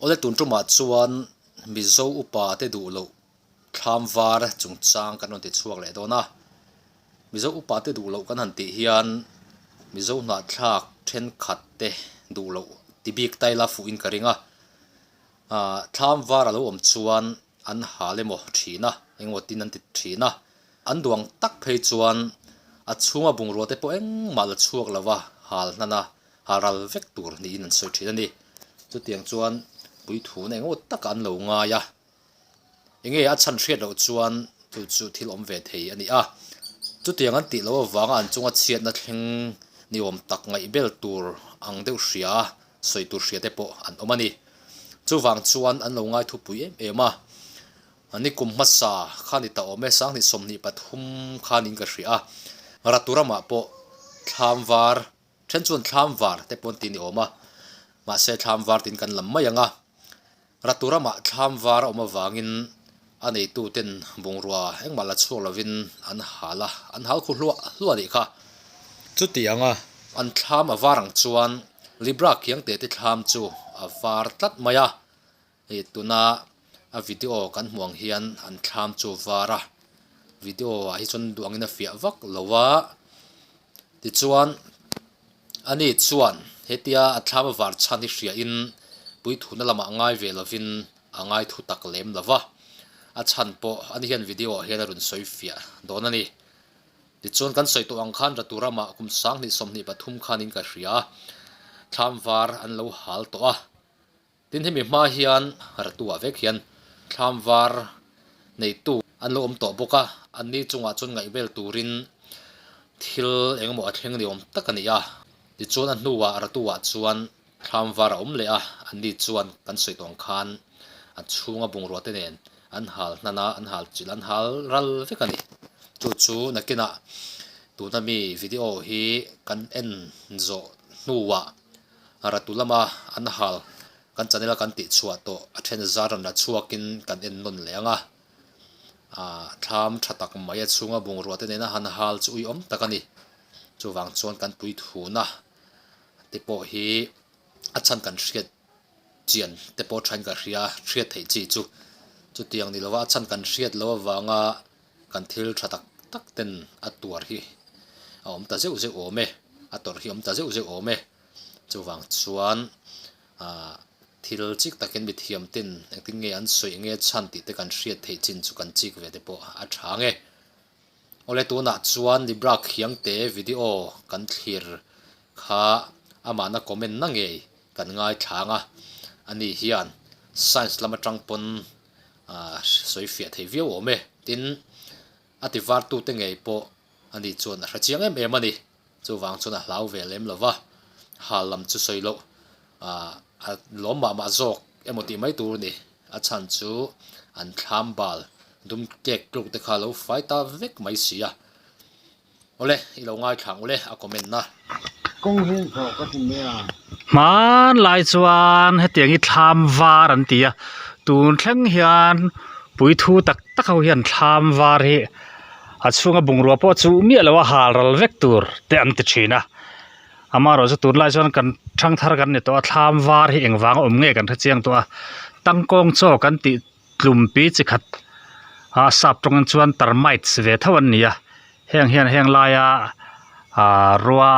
Awle tun tumah chuan Mizo upa te duh loh thlam var chungchang kan rawn ti chhuak leh dawn a. Mizo upa te duh loh kan han tih hian Mizo hnahthlak thenkhat te duh loh ti bik ta ila fuhin ka ring a. Ahh thlam var a lo awm chuan an hal emaw thin a, engemaw tin an ti thin a. An duang tak phei chuan a chhunga bungrua te pawh engmah la chhuak lo va hal hnan a, hal ral vek tur niin an sawi thin a ni. Chutiang chuan puithuna engemaw takah an lo ngai a, enge a chhan hriat loh chuan chu chu thil awm ve thei a ni a. Chutiang an tih loh avanga an chunga chhiatna thleng ni awm tak ngaihbel tur ang deuh hria a, sawi tur hria te pawh an awm a ni. Chuvang chuan an lo ngai thupui em em a, ni kum hmasa kha ni ta awm e, sanghnih 23 khanin ka hria a, Ratu ramah pawh thlam var, then chuan thlam var te pawh an ti ni awm a, mahse thlam var tiin kan lam mai ang a, Ratu ramah thlam var a awm avangin a neitu ten bungrua engmah la chhuak lovin an hal a, an hal khu hluah hluah a nih kha. Chutiang a an thlam a var ang chuan Libra khiangte te thlam chu a var tlat mai a, hei tuna a video kan hmuh ang hian an thlam chu a var a, video ah hi chuan duh angin a fiah vak lo a, tichuan ani chuan hetia a thlam a var chhan hi hria in puithuna lamah ngai ve lovin a ngai thu tak lem lo va, a chhan pawh ani hian video ah hian a rawn sawi fiah dawn a ni. Tichuan kan sawi tawh ang khan Ratu ramah kum 2023 khanin ka hria a, thlam var an lo hal tawh a. Tin hemi hma hian Ratu ah vek hian thlam var neitu an lo awm tawh bawk a, anni chungah chuan ngaihvel turin thil engemaw a thleng ni awm tak a ni a. Tichuan a hnuah Ratu ah chuan thlam var a awm leh a, anni chuan kan sawi tawh ang khan a chhunga bungrua te nen an hal hnan a, an hal chilh an hal ral vek a ni. Chu chu nakinah tuna mi video hi kan en zawh hnuah ratu lama an hal kan channel a kan tih chhuah tawh a then zar rawn la chhuakin kan en nawn leh ang a, ah thlam tha tak mai a chhunga bungrua te nena han hal chu uiawm tak a ni. Chuvang chuan kan puithuna te pawh hi a chhan kan hriat chian te pawh thain ka hria hriat theih chi chu chutiang ni lova a chhan kan hriat loh avanga kan thil tha tak tak ten a tuar hi a awm ta zeuh zeuh awm e a tawrh hi a awm ta zeuh zeuh awm e chuvang chuan ah thil chik takin mithiam ten engtin nge an sawi nge chhan tih te kan hriat theih chin chu kan chik ve te pawh a tha nge. Awle tunah chuan Libra Khiangte video kan thlir kha amahna comment na ngei kan ngaithlang a, ani hian science lam atang pawn sawi fiah thei viau awm e. Tin, a ti vartute ngei pawh ani chuan a hre chiang em em a ni. Chuvang chuan a hlau ve lem lo va, hal lam chu sawi loh a lawm mah mah zawk emaw tih mai tur a ni. A chhan chu an thlam bal dum kek tluk te kha lo fai ta vek mai si a. Awle, i lo ngaithla ang ule a comment na. Kawng hi zawh ka ti mai a. Hmanlai chuan hetiang hi thlam var an ti a, tun thleng hian puithu tak tak ho hian thlam var hi a chhunga bungrua pawh chu miah lo a hal ral vek tur te an ti thin a amaherawhchu tunlai chuan kan thangthar kan ni tawh a thlam var hi engvang a awm nge kan hre chiang tawh a tangkawng chaw kan tih tlumpi chi khat ah sap tawngin chuan termites ve tho an ni a heng hian heng laia ah rua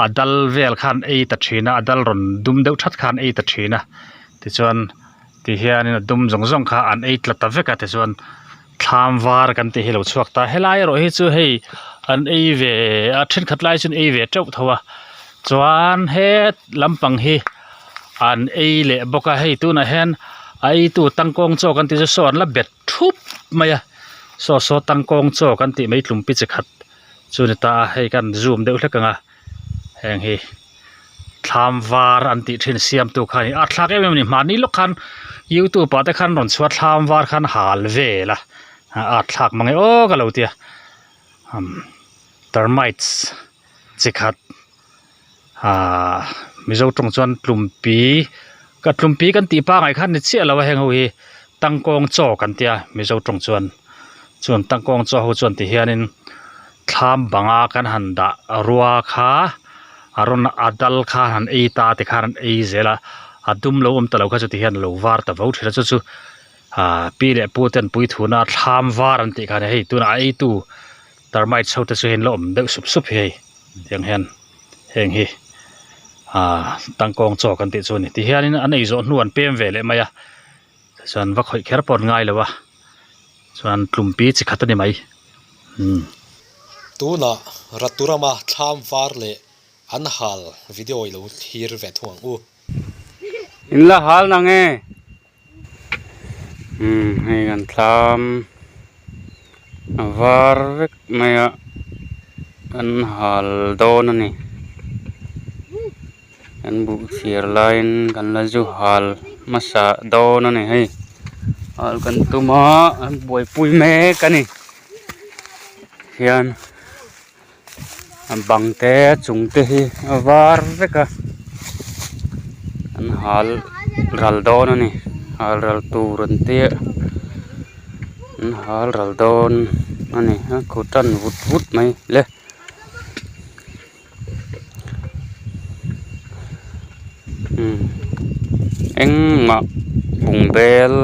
a dal vel khan ei ta thin a a dal rawn dum deuh that khan ei ta thin a tichuan tihianin a dum zawng zawng kha an ei tla ta vek a tichuan thlam var kan tih hi lo chhuak ta helai erawh hi chu hei an ei ve a thenkhat lai chuan ei ve teuh tho a chuan he lampang hi an ei leh bawk a hei tunah hian a ei tu tangkawng chaw kan tih chu saw an la bet thup mai a saw saw tangkawng chaw kan tih mai tlumpi chi khat chu ni ta a hei kan zoom deuh hlek ang a heng hi thlam var an tih thin siamtu kha a ni a thlak em em a ni mahni lawk khan youtube ah te khan rawn chhuah thlam var khan hal vel a a thlak mang e aw ka lo tia umm termites chi khat ahh mizo tawng chuan tlumpi ka tlumpi kan tih pangai khan ni chiah lo a heng ho hi tangkawng chaw kan tia mizo tawng chuan chuan tangkawng chaw ho chuan ti hianin thlam banga kan han dah rua kha a rawn a dal kha han ei ta tikhan an ei zel a. A dum lo awm ta lo kha chu tihian a lo var ta vo thin a chu chu ahh pi leh pu ten puithuna thlam var an tih kha a ni a hei tunah a eitu termites ho te chu hei an la awm deuh sup sup hi hei tiang hian heng hi ahh tangkawng chaw kan tih chu a ni tihianin an ei zawh hnu an pem ve leh mai a chuan va khawih kher pawh an ngai lo a chuan tlumpi chi khat a ni mai umm. Tunah Raturama thlam var leh An hal video i lo thlir ve thung ang u. In la hal na nge? Umm hei kan thlam a var vek mai a an hal dawn a ni kan buh chhiar laiin kan la zu hal hmasa dawn a ni hei hal kan tum a an buaipui mek a ni hian. A bang te a chung te hi a var vek a an hal ral dawn a ni hal ral tur an tia an hal ral dawn a ni a khu tan vut vut mai le. Umm engmah bungbel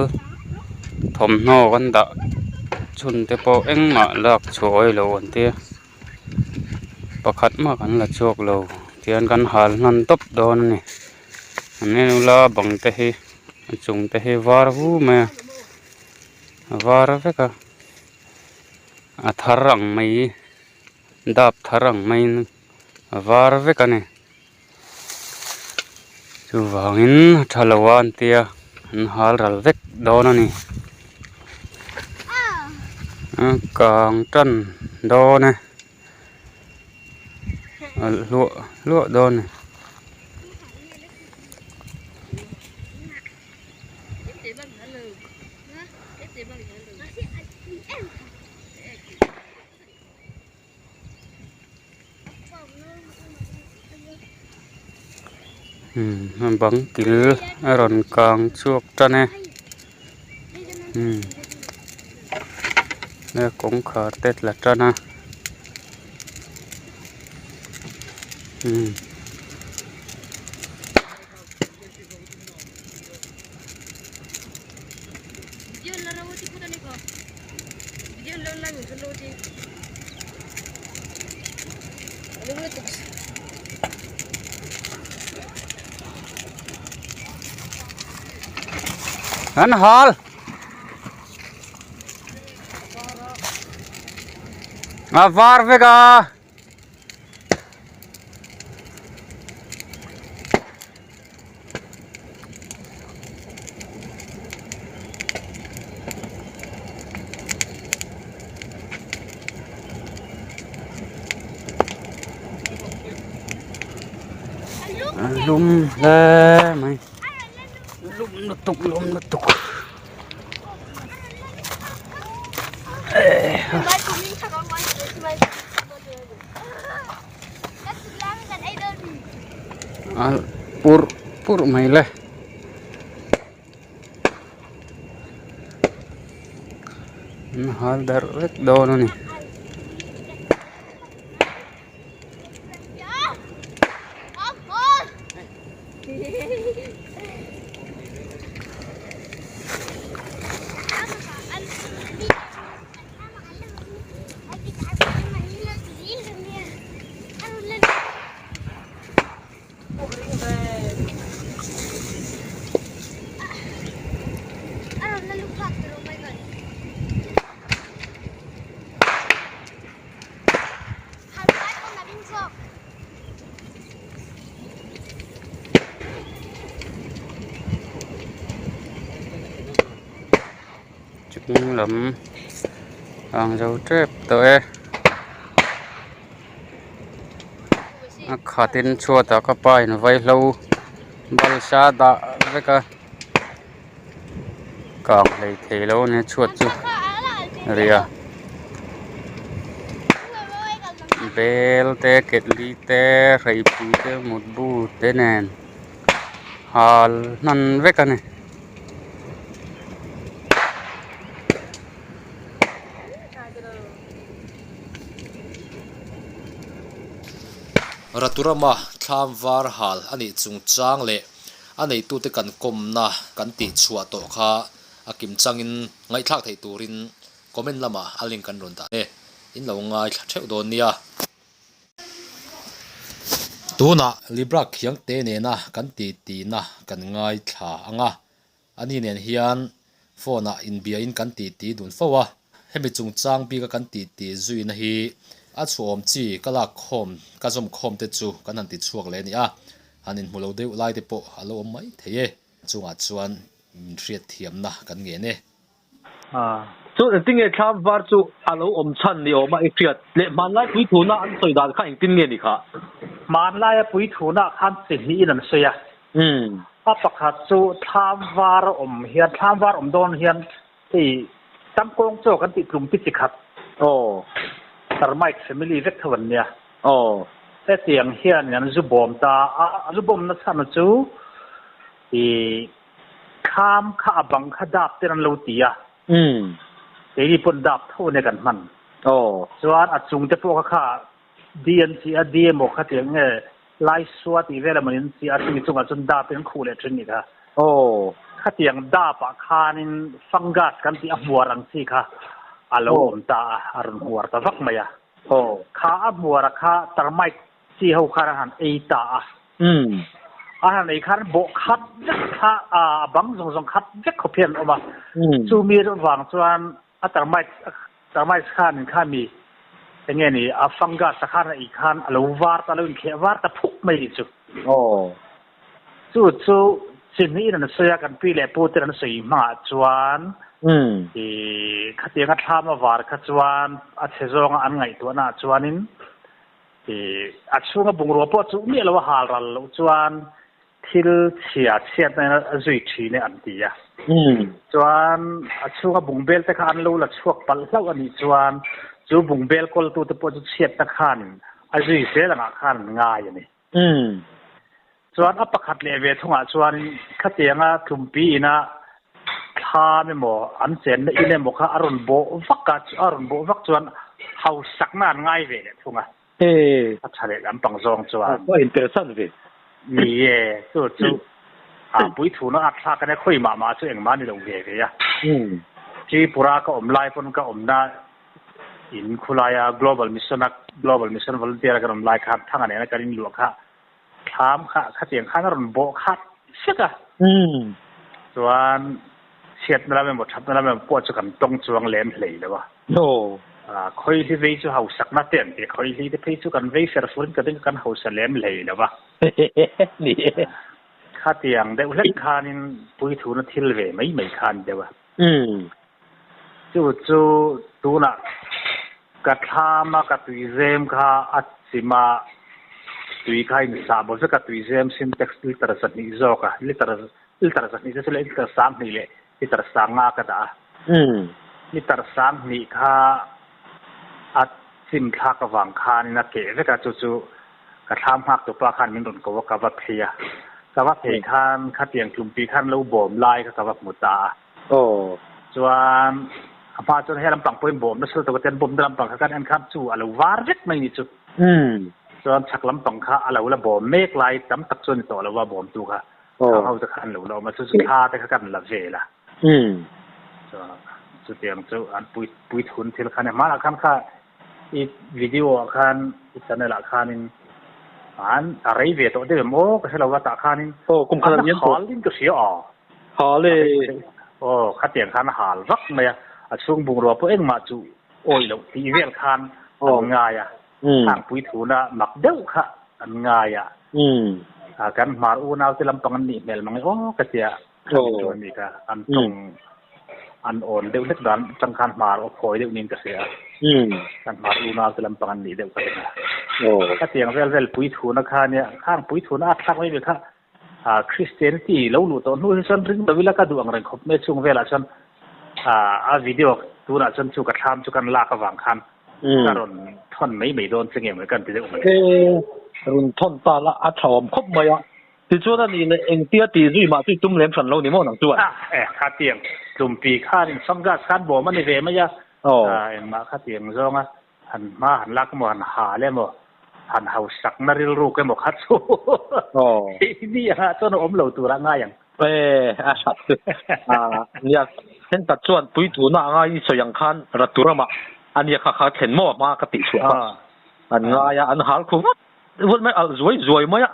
thawmhnaw kan dah chhun te pawh engmah lak chhuah awih loh an tia pakhat mah kan la chhuak lo tihian kan hal hnan tawp dawn a ni an en ula bang te hi a chung te hi var hu mai a a var vek a a thar ang mai dap thar ang maiin a var vek a ni chuvangin a tha lo a an tia an hal ral vek dawn a ni a kang tan dawn e alh hluah hluah dawn a ni. Umm bang kil a rawn kang chhuak tan e umm kawngkhar te tla tan a umm. An hal a var vek a. A lum hle mai lum lutuk lum lutuk. A purh purh mai le an hal darh vek dawn a ni. Chung lam ang zo tep tawh e a khatin chhuatah ka pa in vaihlo balsa a dah vek a kang hlei thei lo a nia chhuat chu ria bel te ketli te hreipui te mutbu te nen hal hnan vek a ni. Raturama thlam var hal a nih chungchang leh. A neitute kan kawmna kan tihchhuah tawh kha a kimchangin ngaihthlak theih turin comment lamah a link kan rawn dah e. In lo ngaithla theuh dawn nia. Tunah Libra khiangte nena kan titi na kan ngaithla ang a, ani nen hian phone ah inbiain kan titi dun fo a, hemi chungchang bika kan titi zuina hi a chhuahawm chi ka lak khawm ka zawm khawm te chu kan han ti chhuak leh a ni a, han inhmu lo deuh lai te pawh a lo awm mai thei e, chungah chuan min hriatthiamna kan ngen e. Chuan engtin nge thlam var chu a lo awm chhan ni awma i hriat leh hmanlai puithuna an sawi dan kha engtin nge ni kha? Hmanlaia puithuna khan chi hnihin an sawi a. A pakhat chu thlam var a awm hian, thlam var awm dawn hian hei tangkawng chaw kan tih tlum pi chi khat. Termite family vek tho an nia. Hetiang hian an zu bawm ta a, a zu bawmna chhan chu i Thlam kha a bang kha dap ten an lo ti a. Keini pawn dap tho ania kan hman. Chuan a chung te pawh kha kha di an chi a, di emaw kha tiang nge Laisua tih vel emaw an chi a, chumi chungah chuan dap in an khuh leh thin nih kha. Khatiang dap ah khanin fungus kan tih a hmuar ang chi kha a lo awm ta a, a rawn hmuar ta vak mai a. Kha a hmuar a kha termite chi ho khan an han ei ta a. A han ei khan bawh khat vek kha a bang zawng zawng khat vek khawp hian an awm a. Chumi vang chuan a termite termites khan in kha mi eng nge ni a fungus a khan a ei khan a lo var ta a lo inkheh var ta phuk mai tih chu. Chu chu chi hnihin an sawi a kan pi leh pu ten an sawi hmangah chuan i khatianga thlam a var kha chuan a chhe zawnga an ngaihtuahnaah chuanin I a chhunga bungrua pawh chu miah lo a hal ral loh chuan thil chhia chhiatna in a zui thin e an ti a. Chuan a chhunga bungbel te kha an lo la chhuak palh hlauh a nih chuan chu bungbel kawltu te pawh chu chhiatna khan a zui zel angah khan an ngai a ni. Chuan a pakhat leh ve thungah chuan khatianga tlumpi ina thlam emaw an chenna in emaw kha a rawn bawh vak a, a rawn bawh vak chuan hausakna an ngai ve leh thung a, a tha leh lampang zawng chuan. A inpersan ve. Ni e, chu chu a puithuna a thlak ania khawi mah mah chu engmah a ni lo ve ve a. Tripura ka awm lai pawn ka awmna In khulaia Global Mission a Global Mission Volunteer a kan awm lai khan Thanga nena kan inluah kha thlam kha khatiang khan a rawn bawh khat vek a. Chuan chhiatna lam emaw thatna lam emaw pawh chu kan tawng chuang lem hlei lo a. Khawihli vei chu hausakna te an ti a, khawihli te phei chu kan vei fer furin ka ding a kan hausa lem hlei lo a. Khatiang deuh hlek khanin puithuna thil ve mai mai kha a ni deuh a. Chu chu tunah ka thlam a ka tuizem kha a chim a, tui kha in sah bawk vek a, tuizem sintex litre 200 zawk a, litre litre 200 te chu leh litre 2000 leh litre 50 ka dah a, litre 2000 kha a chim thlak avang khanin a keh vek a, chu chu Ka thlam nghak tupa khan min rawn ko a, ka va phei a. Ka va phei khan khatiang tlumpi khan lo bawm lai kha ka va hmu ta a. Chuan a hma chuan he lampang pawhin bawm nasa lutuk a tian bawmna lampang kha kan en khan chu a lo var vek mai ni chu. Chuan chhak lampang kha a lo la bawm mek lai tam tak chu a ni tawh lo a bawmtu kha. Khang ho te kha an lo la awm a, chu chu thla te kha kan la vel a. Chuan chutiang chu an pui puithun thil kha a ni. Hmanah khan kha I video ah khan i channel ah khanin an a rei ve tawh deuh em aw ka hre lo a tah khanin Aw kum khat an liam tawh. Hal in ka hria a. Hal e. Aw khatiang khan a hal vak mai a, a chhung bungrua pawh engmah chu awih loh tih vel khan an ngai a, khang puithuna mak deuh kha an ngai a, kan hmar unau te lampang an nih hmel mang e aw ka tia. Chuan mi kha an tawng an awn deuh hlek dan atang khan hmar aw phawi deuh niin ka hria a. Kan hmar unau te lampang an nih deuh ka ring a. Khatiang vel vel puithuna kha nia, khang puithuna a thlak mai ve kha Christianity lo luh tawh hnu hi chuan ring lo ila ka duh ang reng khawp mai chung velah chuan a video tunah chuan chu ka thlam chu kan lak avang khan ka rawn thawn mai mai dawn che nge maw kan ti deuh mai. Rawn thawn ta la a tha awm khawp mai a. Tichuan a nih leh engtia tih zui mah chu i tum lem hran lo ni maw nang chuan? A, eh, khatiang tlumpi khan in fungus khan bawm a ni ve mai a, engmah khatiang zawnga han hma han lak emaw han hal emaw, Han hausakna rilruk emaw kha chu keini angah chuan a awm lo turah ngai ang. E, a hrat chu. Nia, thenkhat chuan puithuna anga i sawi ang khan Ratu ramah a nia kha kha thlen maw a hma ka tih chhuah kha. An ngai a, an hal khu vat vat mai, alh zuai zuai mai a.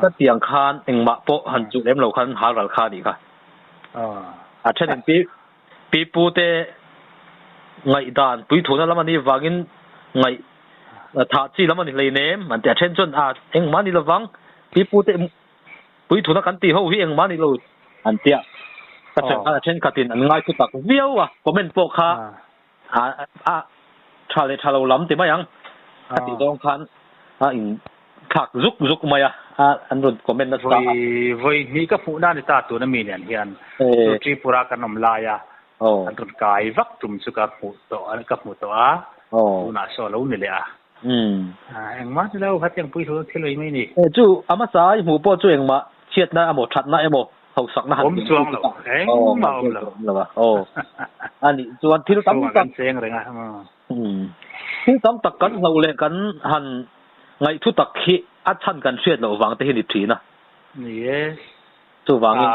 Ka tih ang khan engmah pawh han chuh lem lo khan hal ral kha a nih kha. A thenin pi Pipu te ngaihdan puithuna lam a nih vangin ngaih thah chi lam a ni hleinem an ti a. Then chuan a engmah a ni lovang, pipu te puithuna kan tih ho hi engmah a ni lo an ti a. Ka sawi khan a thenkhatin an ngai thu tak viau a, comment pawh kha a tha leh tha lo lam ti mai ang ka tih zawng khan a in thlak zuk zuk mai a, an rawn comment nasa a. Vawi vawi hnih ka hmuhna a ni ta tuna mi nen hian chu Tripura kan awm lai a, an rawn kai vak tum chu ka hmuh tawh ka hmu tawh a, tunah saw a lo ni leh a. Engmah ni lo, hetiang pui hlun thil ei mai ni. Chu a hmasa i hmuh pawh chu engmah chhiatna emaw thatna emaw hausakna han Awm chuang lo, engmah awm lo. Awm lo a, aw. A nih chuan thil tam tak. Chhungah kan cheng reng a. Thil tam tak kan hloh leh kan han ngaihthu tak hi a chhan kan hriat loh vang te hi ni thin a. Ni e. Chuvangin.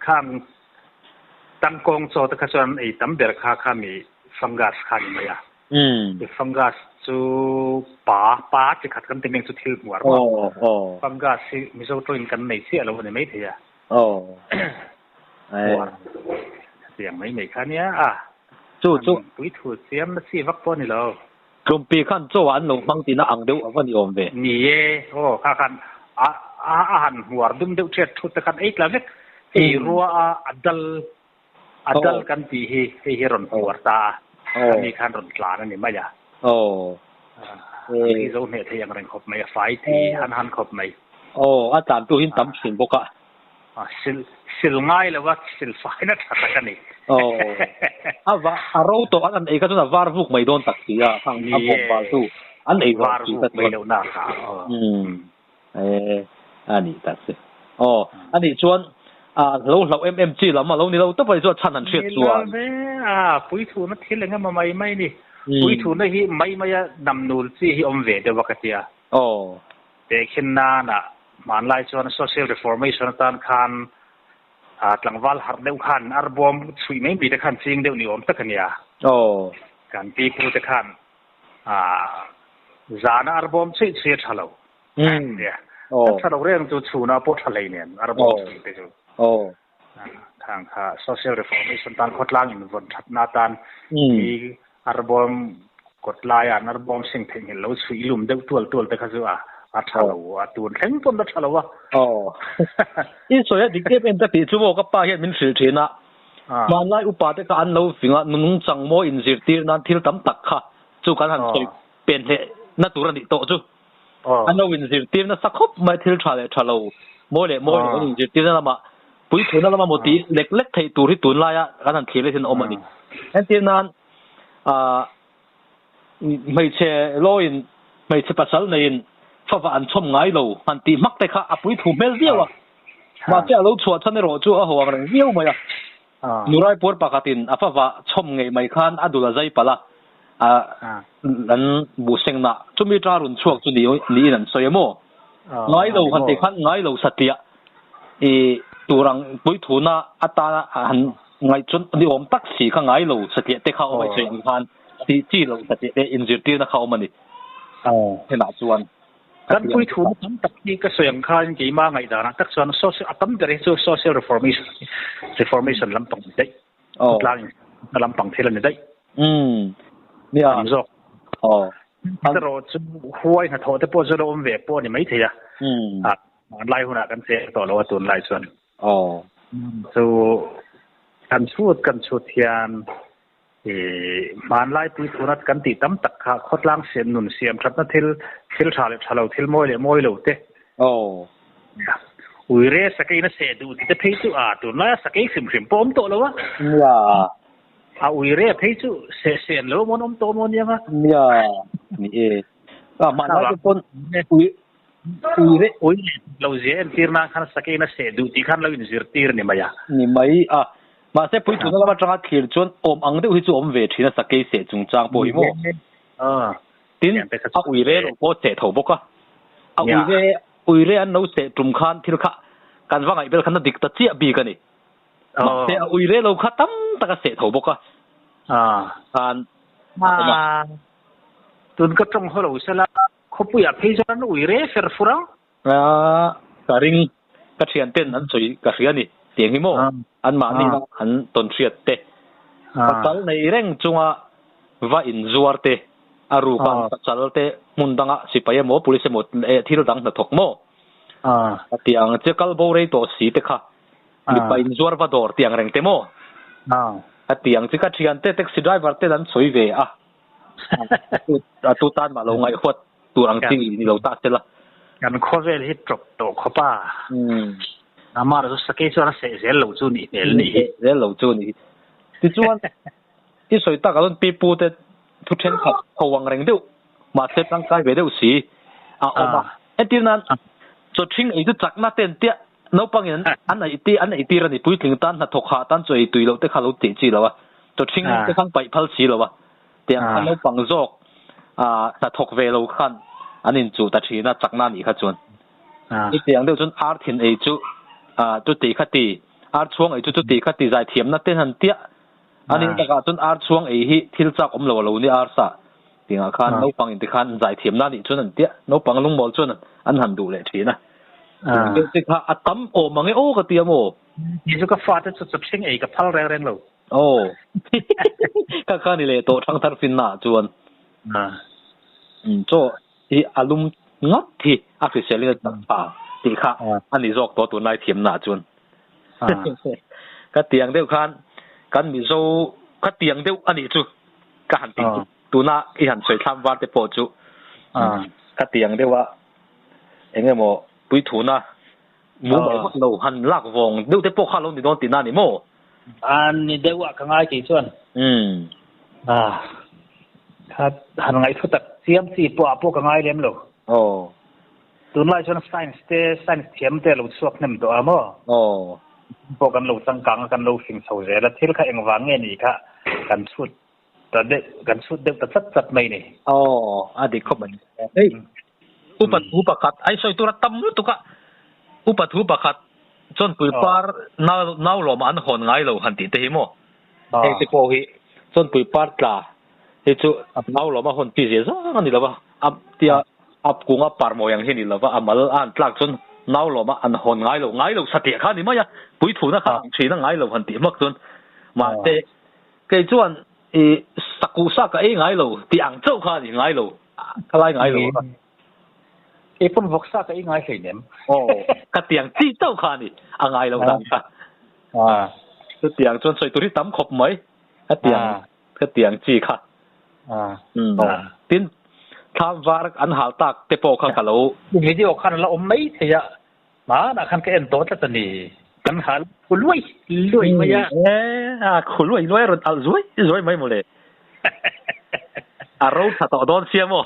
Khang tangkawng chaw te kha chuan ei tam ber kha kha mi fungus kha ni mai a. Fungus chu pa, pa chi khat kan ti mek chu thil hmuar maw. Fungus hi Mizo tawngin kan nei chiah lo a ni maithei a. Hmuar hetiang mai mai kha nia a. Chu chu. Pui thu chiam na chi vak pawh a ni lo. Tlumpi khan chaw ah an lo hmang tihna ang deuh a va ni awm ve. Ni e, aw kha khan a a han hmuar dum deuh ṭhiat thut te khan ei tla vek. Hei rua a a dal a dal kan tih hi hei hi rawn hmuar ta a, khami khan rawn tlan a ni mai a. Aw. A thi zo hneh thei ang reng khawp mai, a fai thei han han khawp mai. Aw, a tlan tu hin tam thin bawk a. A sil sil ngai lo a, sil faina tha tak a ni. Aw. A va a ro tawh an an ei kha chuan a var vuk mai dawn tak si a, khang a bawm val tu an ei var vuk mai loh nak ah. Umm. E a nih tak si. Aw, a nih chuan a lo hlauh em em chi lam a lo ni lo tawp a ni chuan chhan han hriat chuan. Ni lo ve a, puithuna thil eng emaw mai mai ni. Puithuna hi mai maia namnul chi hi awm ve deuh a ka tia. Aw. Tehkhin nana hmanlai chuan Social Reformation atan khan tlangval harh deuh khan arbawm chhuih mai mai te khan ching deuh ni awm tak a nia. Aw. Kan pipu te khan zana arbawm chhuih chhuih a tha lo. Nia. A tha lo reng chu chhunah pawh tha hlei nen arbawm chhuih te chu. Aw. Khang kha Social Reformation tan khawtlang invawn thatna atan mi arbawm kawt laia an arbawm seng theihnghilh lo chhuih lum deuh tual tual te kha chu a a tha lo a, tun thleng pawn a tha lo a. Aw. I sawi a dik em em ka tih chu maw ka pa hian min hrilh thin a, hmanlai upa te kha an lo fing a, nungchang maw inzirtir nan thil tam tak kha chu kan han sawi pen hleh na tur a nih tawh chu. An lo inzirtir nasa khawp mai thil tha leh tha lo, mawi leh mawi lo an inzirtirna lamah puithuina lama maw tih lek lek theih tur hi tunlaia kan han thlir leh hian a awm a ni. Entir nan ah hmeichhe lawiin hmeichhe pasal neiin fava an chhawm ngai lo han tih hmak te kha a puithu hmel viau a, mahse a lo chhuah chhan erawh chu a ho ang reng viau mai a. Nurai puar pakhatin a fava chhawm ngei mai khan a dul a zai palh a, an buhsengna chumi ta rawn chhuak chu niin an sawi a maw? Ngai lo han tih khan ngai lo satliah i tur ang puithuna atana han ngaih chuan ni awm tak si kha ngai lo satliah te kha awm a i sawi ang khan tih chi lo satliah te inzirtirna kha awm a ni. Henah chuan. Kan puithuna tam tak hi ka sawi ang khan keimah ngaihdanah tak chuan social a tam ber hi chu social reformation reformation lampang ni daih. Khawtlang in lampang thil a ni daih. Umm. Nia. Tam zawk. Aw. Erawh chu huai hnathawh te pawh chu lo awm ve pawh a ni maithei a. Umm. A hmanlai hunah kan che tawh lo a tunlai chuan. Aw. Chu kan chhut kan chhut hian I hmanlai puithuna kan tih tam tak kha khawtlang siam nun siam thatna thil, thil tha leh tha lo, thil mawi leh mawi lo te. Aw. Uire sakei na seh duh tite phei chu a tunlaia sakei hrim hrim pawh awm tawh lo a. Nia. A uire phei chu seh seh an lo mawn awm tawh maw nia nga. Nia. Ni e. A hmanlai te pawn ui uire. Uire lo zia entir nan khan sakei na seh duh tih khan lo inzirtir ni mai a. Ni mai a. Mahse puituna lam atanga thlir chuan awm ang deuh hi chu awm ve thin a sakei seh chungchang pawh hi maw? Aw. Tin, a uire lo pawh seh tho bawk a. A uire uire an lo seh tum khan thil kha kan va ngaih bel khan a dik ta chiah bik a ni. Mahse a uire lo kha tam tak a seh tho bawk a. Khan a awm a. Tun ka tawng haw lo sela khawpuiah phei chuan an uire fer fur ang. Ka ring ka thian ten an sawi ka hria ni tiang hi maw an mahni na an tawn hriat te pasal nei reng chunga va in zuar te a ruk a pasal te hmun danga sipai emaw police emaw eh thil dang hnathawk maw a tiang che kal bo rei tawh si te kha mipa in zuar va dawr tiang reng te maw a tiang chi ka thian te taxi driver ten an sawi ve a a tu tan mah lo ngaihhuat tur ang chi ni lo ta sela. Kan khawvel hi tawp tawh khawp a. Amah chu sakei chuan a seh zel lo chu nih hmel nih hi. Seh zel lo chu nih hi. Tichuan i sawi tak ah chuan pi pu te thu thenkhat ho ang reng deuh mahse tangkai ve deuh si a awm a. Entir nan chaw thing ei chu chakna te an tia naupangin an ei ti an ei tir a ni. Puitling tan hnathawk hah tan chaw ei tui loh te kha lo tih chi lo a. Chaw thing te khan paih phal si lo a. Tiang kha naupang zawk hnathawk ve lo khan an inchuh ta thin a, chakna anih kha chuan. Chutiang deuh chuan ar thin ei chu chuti kha ti, ar chhuang ei chu chuti kha ti zaithiamna te han tiah. A nih takah chuan ar chhuang ei hi thil chak awm lo a lo ni arsa tingah khan naupang in tikhan zaithiamna anih chuan an tiah. Naupang lungmawl chuan an han duh leh thin a. Tiang deuh te kha a tam awm ang e aw ka ti a maw? Ni chu ka fate chu chawpchhing ei ka phal reng reng lo. Aw. Ka kha ni leh tawh thangthar finna ah chuan. Chaw hi a lum ngawt hi a hrisel in a chak tha tih kha a ni zawk tawh tunlai thiamna ah chuan. Ka tiang deuh khan kan Mizo ka tiang deuh a nih chu ka han tih chu tuna i han sawi thlam var te pawh chu ka tiang deuh a eng emaw puithuna Mumal vak lo han lak vawng deuh te pawh kha lo ni dawn tihna a ni maw? A ni deuh a ka ngai kei chuan. Umm. A kha han ngaihthlu tak chiam chi pawh ah pawh ka ngai lem lo. Aw. Tunlai chuan science te science thiam te a lo chhuak hnem tawh a maw? Aw. Pawh kan lo changkang a kan lo fing chho zel a thil kha engvang nge ni kha kan chhut ta deuh kan chhut deuh ta chat chat mai ni. Aw a dik khawp mai. Hei upa thu pakhat ai sawi tura tam lutuk a upa thu pakhat chuan puipar nau nau lawm an hawn ngai lo han tih te hi maw heng te pawh hi chuan puipar tla hi chu nau lawm a hawn pi zia zang a ni lo va a tia a kunga par mawi ang hi a ni lo va a mal a han tlak chuan nau lawm a an hawn ngai lo ngai lo satliah kha a ni mai a puithuna kha ang thin a ngai lo han tih hmak chuan mahse Kei chuan i sakuh sa ka ei ngai lo tih ang chauh kha a ni ngai lo, ka lai ngai lo a. Kei pawn vawk sa ka ei ngai hleinem. Aw, ka tiang chi chauh kha a ni, a ngai lo dan kha. Chutiang chuan sawi tur hi tam khawp mai, ka tiang ka tiang chi kha. Tin, thlam var an hal tak te pawh kha ka lo. Video khan a la awm mai thei a, Hmanah khan ka en tawh tlat a ni. Kan hal khu luai luai mai a. E, a khu luai luai a rawn alh zuai zuai mai mawle. A ro tha tawh dawn sia maw?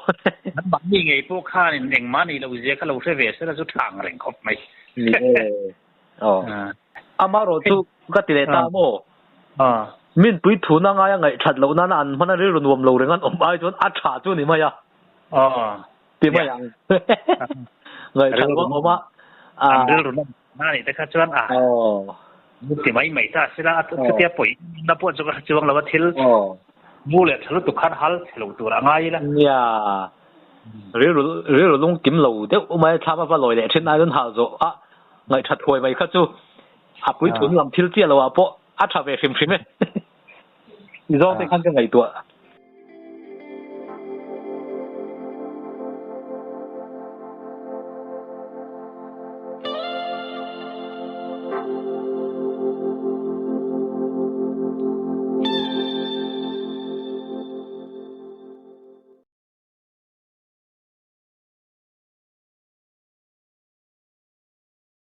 An mahni ngei pawh khanin engmah nei lo zia kha lo hre ve sela chu tha ang reng khawp mai. Ni e. Aw. Amaherawh chu ka ti leh ta maw? Min pui thuna ngaia ngaihthat loh nana an hmana rilru nuam lo reng an awm ai chuan a tha chu ni mai a. Ti mai ang. Ngaihthla ruang awm a. An rilru na na nih te kha chuan a. Ti mai mai ta sila a chutia pawi na pawh chu ka hre chuang lo a thil mu leh tha lutuk khan hal chhe lo tur a ngai ila. Nia. Rilru rilru lung kim lo deuh mai thlam a va lawi leh thin ai chuan hal zawh a ngaihthat huai mai kha chu a puithun lam thil chiah lo ah pawh a tha ve hrim hrim e. Ti zawng te khan ka ngaihtuah.